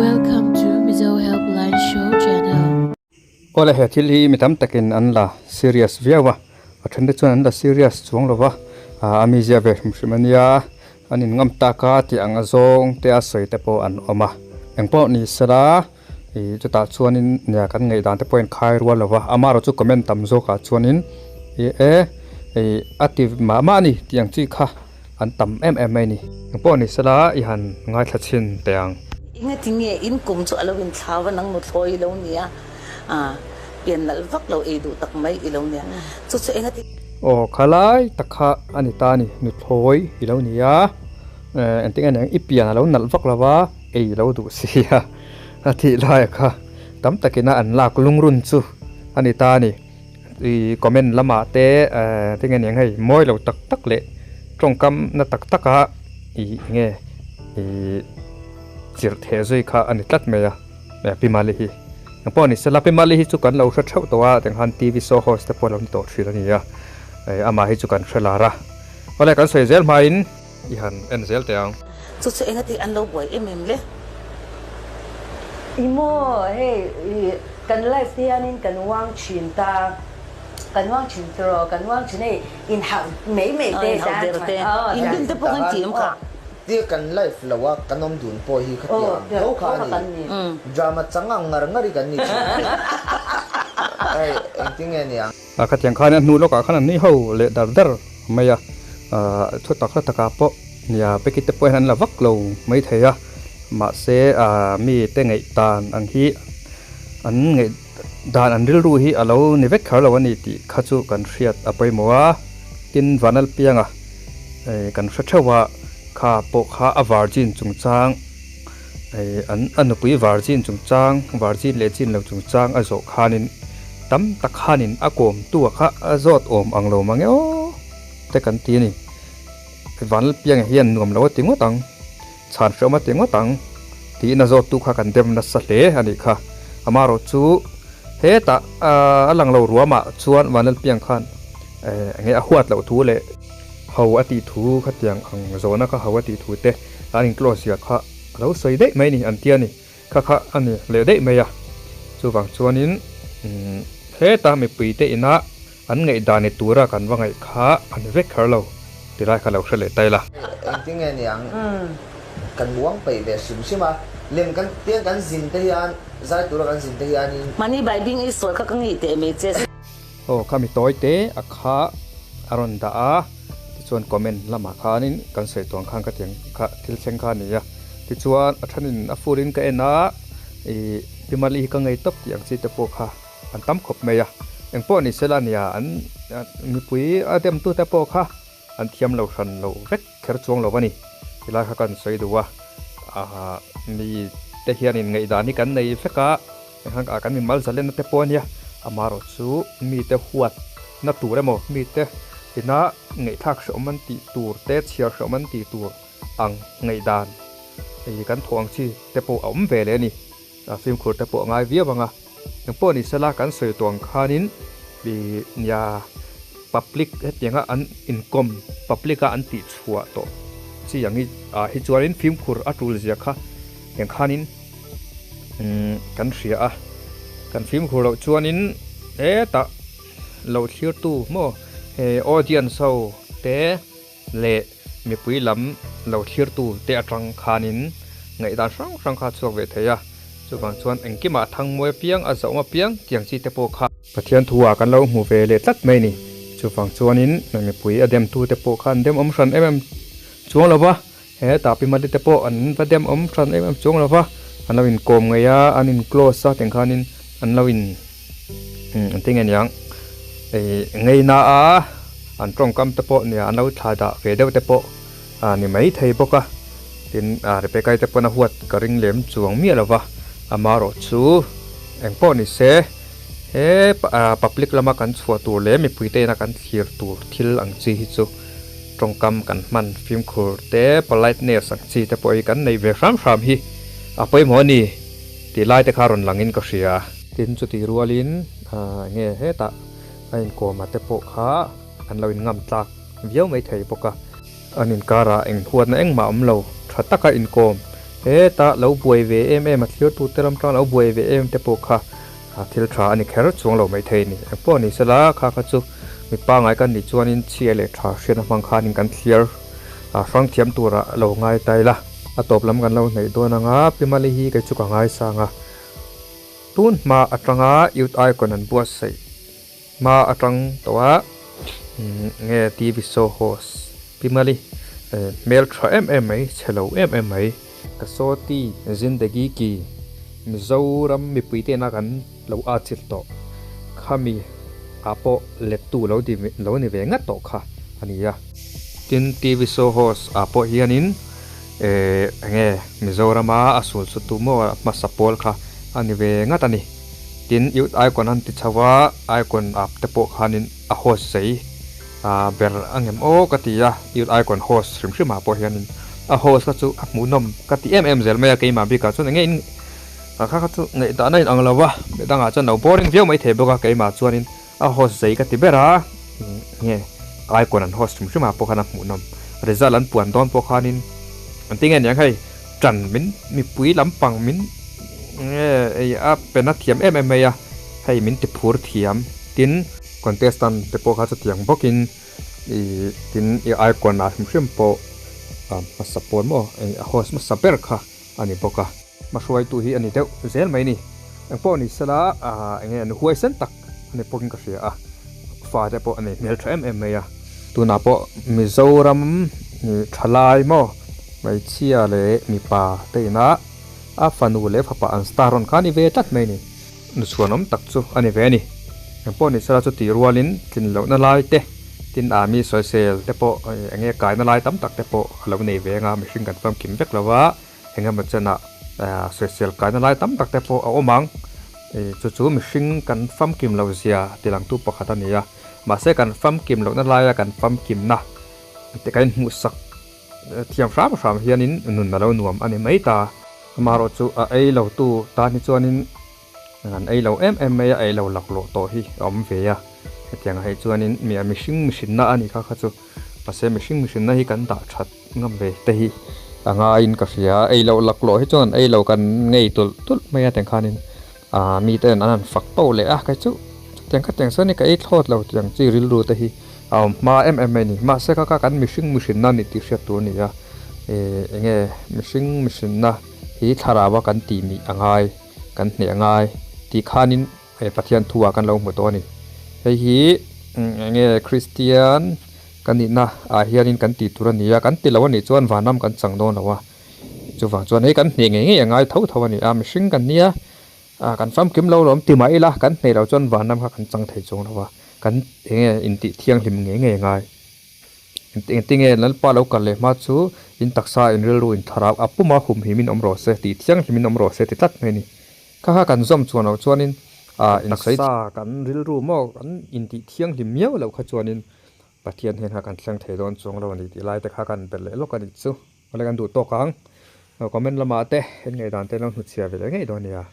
Welcome to Mizo Helpline Show channel. Awle he thil hi mi tam takin an la serious viau a, a then te chuan an la serious chuang lo va, a mizia ve hrim hrim ania, an in ngam tak a tih ang a zawng te a sawi te pawh an awm a, engpawh ni sela ih chutah chuanin nia kan ngaihdan te pawh a inkhai rual lo va, amaherawh chu comment tam zawkah chuanin ih e ih a ti mah mah a ni tih ang chi kha. An tam em em mai ni. Engpawh ni sela i han ngaithla chhin teh ang. Engati nge in kum chu a lo inthlau a, nang nuthlawi i lo nia, pian nalh vak lo ei duh tak mai i lo nia, chu chu engati. Aw khalai tak kha a ni ta a ni, nuthlawi i lo nia, engtin nge niang i pian a lo nalh vak lo va, ei i lo duh si a, a tih laia kha tam takina an lak lungrun chu a ni ta a ni. I comment lamah te tinge niang hei mawi lo tak tak leh tawngkam na tak tak a i enge i chirh theh zui kha a ni tlat mai a pi mali hi engpawh pawh ni sela pi mali hi chu kan lo hre theuh tawh a tiang khan tv show host te pawh a lo ni tawh thin a ni a amah hi chu kan hre lar a awle kan sawi zel hmain I han en zel teh ang. Chu chu enga tih an lo buai em em le? I maw hei i kan life te hianin kan uang thin ta, kan uang thin tiraw, kan uang thin hei inhauh mai mai te Inhauh der te, inbin te pawh kan ti em kha. Tia kan life lo a kan awm dun pawh hi khatiang tho kha a ni. Drama chang ang ngar ngar hi kan ni thin. Hei engtin nge niang? A khatiang khan a hnu lawkah khan an nui ho leh dar dar mai a, thu tak hla takah pawh nia Becky te pawh hian an la vak lo mai thei a, mahse mi te ngaih dan ang hi an ngaih dan an rilru hi a lo ni vek kher lo a ni tih kha chu kan hriat a pawimawh a, tin Vanlalpianga kan hre theuh a, kha pawh kha a virgin chungchang an a nupui virgin chungchang virgin leh chin lo chungchang a zawh khanin tam tak khanin a kawm tu a kha a zawt awm ang lo mang e aw te kan ti a ni Vanlalpianga hian nuam lo a ti ngawt ang chhan hreawm a ti ngawt ang tiin a zawt tu kha kan dem nasa hle a nih kha amaherawh chu hetah a lang lo ruamah chuan Vanlalpiang khan enge a huat loh thu leh ho a tih thu khatiang ang zawhna kha ho a tih thu te an in close zia kha a lo sawi daih mai a ni an tia ni kha kha a ni leh daih mai a chuvang chuanin heta mipui te ina an ngaihdan ni tura kan va ngaih kha an vek kher lo ti lai kha lo hre leh ta ila. Engtin nge niang kan muang peih ve hrim hrim a lem kan tiang kan zin te hian zai tura kan zin te hianin. Mahni baibing i sawi kha ka ngei teh mai che. Aw kha mi tawi te a kha a rawn dah a tichuan comment lamah khanin kan sawi tuang khan ka tiang kha thil thleng kha a ni a tichuan a thenin a full in ka en a ih pi mali hi ka ngei tawp tih ang chi te pawh kha an tam khawp mai a engpawh ni sela nia an mipui a dem tu te pawh kha an thiam lo hran lo vek kher chuang lo a ni tilai kha kan sawi duh a ah mi te hianin ngaihdan hi kan nei vek a. Engkhan ah kan mimal zalenna te pawh a nia, amaherawh chu mite huat na tur emaw, mite ina ngaihthlak hreawm an tih tur te, chhiar hreawm an tih tur ang ngaihdan hei kan thawh ang chi te pawh a awm ve leh a ni. Fimkhur te pawh a ngai viau ang a, engpawh ni sela kan sawi tawh ang khanin ih nia public hetianga an inkawm public a an tih chhuah tawh chi ang hi ah hi chuanin fimkhur a tul zia kha engkhanin Kan hria a, kan fimkhur loh chuanin hetah lo thlirtu maw he audience ho te leh mipui lam lo thlirtu te atang khanin ngaihdan hrang hrang kha a chhuak ve thei a, chuvang chuan engkimah thangmawi apiang a zauhma piang tiang chi te pawh kha. Pathian thu ah kan lo hmu ve leh tlat mai ni, chuvang chuanin mipui a demtu te pawh kha an dem awm hran em em chuang lo va. He tapi mali te pawh an va dem awm than em em chuang lo va, an lo inkawm ngei a, an in close a teng khanin an lo in an ti nge niang ih ngei na a an tawngkam te pawh nia an lo thla dah ve deuh te pawh a ni mai thei bawk a, tin Rebecca-i te pawn a huat ka ring lem chuang miah lo va, amaherawh chu engpawh ni se he public lama kan chhuah tur leh mipui te ina kan thlir tur thil ang chi hi chu. Tawngkam kan hman fimkhur te, politeness ang chi te pawh hi kan neih ve hram hram hi a pawimawh a ni tih lai te kha rawn langin ka hria. Tin chuti rualin enge hetah a inkawma te pawh kha an lo inngam tlak viau mai thei bawk a. An inkarah eng huatna engmah awm lo, tha taka inkawm Heta lo buai ve em em a thirtute ram tang lo buai ve em te pawh kha thil tha a ni kher chuang lo maithei a ni. Engpawh ni sela kha kha chu mi pangngai kan nih chuanin chhia leh tha hriatna hmang khanin kan thlir hrang thiam turah lo ngai ta ila. A tawp lam kan lo hnaih dawn anga Pi Mali hi kei chu ka ngaisang a. Tun hma atanga Youth Icon an buatsaih hma atang tawh a nge TV show host Pi Mali hmel tha em em mai, chhe lo em em mai. Kasawti Zindagi Ki Mizoram mipui tena kan lo atchilh tawh khami ah pawh lettu lo di lo ni ve ngat tawh kha a ni a. Tin TV show host ah pawh hianin eh enge Mizorama a sul chu tu maw hmasa pawl kha a ni ve ngat a ni. Tin Youth Icon an ti chho a, Icon ap te pawh khanin a host zei ber a ngem aw ka ti a, Youth Icon host hrim hrim ah pawh hianin a host kha chu a hmuhnawm ka ti em em zel mai a keimah bikah chuan enge in Kha kha chu ngaihdahna in ang lo va, midangah chuan lo boring viau mai thei bawk a, keimah chuanin a host zei ka ti ber a, nge icon an host hrim hrim ah pawh khan a hmuhnawm, result an puan dawn pawh khanin an ti nge niang hei tan min mipui lampang min nge ei a pen a thiam em em mai a, hei min ti phur thiam tin contestant te pawh kha chutiang bawkin ih tin i icon ah hrim hrim pawh hmasa pawn maw a host hmasa ber kha a ni bawk a. Hmahruaitu hi a ni deuh zel mai ni. Engpawh ni sela eng nge nu huaisen tak a ni pawhin ka hria a, fate pawh a nei hmel tha em em mai a. Tunah pawh Mizoram thalai maw hmeichhia leh mipa te ina a fanu leh fapa an star rawn kha a ni ve tlat mai ni. Nu chhuanawm tak chu a ni ve a ni. Engpawh ni sela chuti rualin tlin lohna lai te, tin army sawisel te pawh eng nge kaina lai tam tak te pawh a lo nei ve anga mihring kan famkim vek lo va. Engemaw chenah sawisel kaina lai tam tak te pawh a awm ang. Chu chu mihring kan famkim loh zia tilangtu pakhat a ni a. Mahse kan famkim lohna laia kan famkimna te kan inhmuhsak thiam hram hram hianin nun a lo nuam a ni mai ta. Amaherawhchu chu a ei lotu tan hi chuanin an ei lo em em mai a, ei lo laklawh tawh hi a awm ve a. Hetiangah hi chuanin mi a mihring mihrinna a ni kha kha chu. Mahse mihring mihrinna hi kan dah that ngam ve te hi a ngaiin ka hria a, ei loh laklawh hi chuan ei lo kan ngei tulh tulh mai a tiangkhanin ah mite an han fak pauh leh a kei chu chutiang khatiang chuan ka ei thlawt lo tiang chi rilru te hi a awm hma em em mai a ni. Mahse kha kha kan mihring mihrinna a ni tih hriat tur a ni a, ih enge mihring mihrinna hi thlarau a kan tih mih a ngai kan hneh a ngai tih khanin Hei Pathian thu ah kan lo hmu tawh a ni. Hei hi enge Kristian kan nihna ah hianin kan tih tur a ni a, kan ti lo a nih chuan vanram kan chang dawn lo a. Chuvang chuan hei kan hneh ngei ngei a ngai tho tho a ni a, mihring kan nia kan famkim lo lawm ti mah ila kan hneh loh chuan vanram kha kan chang thei chuang lo a, kan enge intih thianghlim ngei ngei a ngai. Engtinge Lalpa lo kal leh hma chu in taksa in rilru in thlarau a puma humhim in awm rawh se, tih thianghlim in awm rawh se ti tlat mai a ni. Kha kha kan zawm chuan loh chuanin ah in sawi taksa kan rilru maw kan intih thianghlim miau loh kha chuanin Pathian hian kha kan thleng thei dawn chuang lo a ni tih lai te kha kan belh leh lawk a nih chu. Awle kan duh tawk ang. Comment lamah te en ngei dan te lo hnuchhiah ve leh ngei dawn nia.